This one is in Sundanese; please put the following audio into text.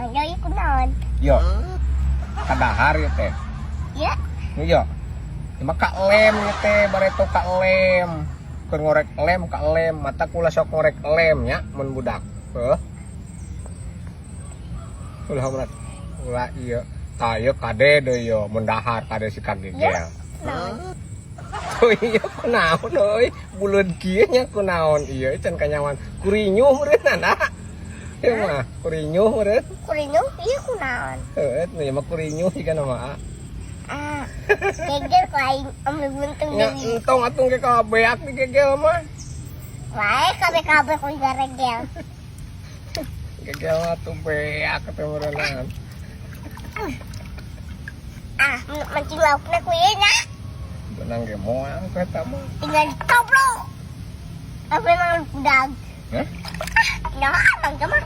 Mang Joy kunaon? Yo. Kadahar ya teh. Ya. Iya. Ieu mah kalem ya teh, bareto kalem. Keur ngorek lem kalem, mata kula sok ngorek lem nya mun budak. Heuh. Ulah berat. Ulah ieu. Tah ieu kade deui ieu mun dahar kade si kagegel. Naon? Oh iya, kunaon euy, buleud kieu nya kunaon ieu can kanyawan kurinyuh meureun nah. Ieu mah kurinyuh meureun. Kurinyuh ieu kunaon? Heuh, ieu mah kurinyuh jiga mah. Ah. Gegel ku aing ambil buntung Nya deui. Entong atuh ge kabeak di gegel mah. Wae kabeh-kabeh ku garegel. Gegel mah tuh beak atuh meureunnan. Ah, mancing laukna ku ieu nya. Benang ge moal ku eta mah. Tinggal ditoplok. Apa emang budak? Hah? Nah, bang mah.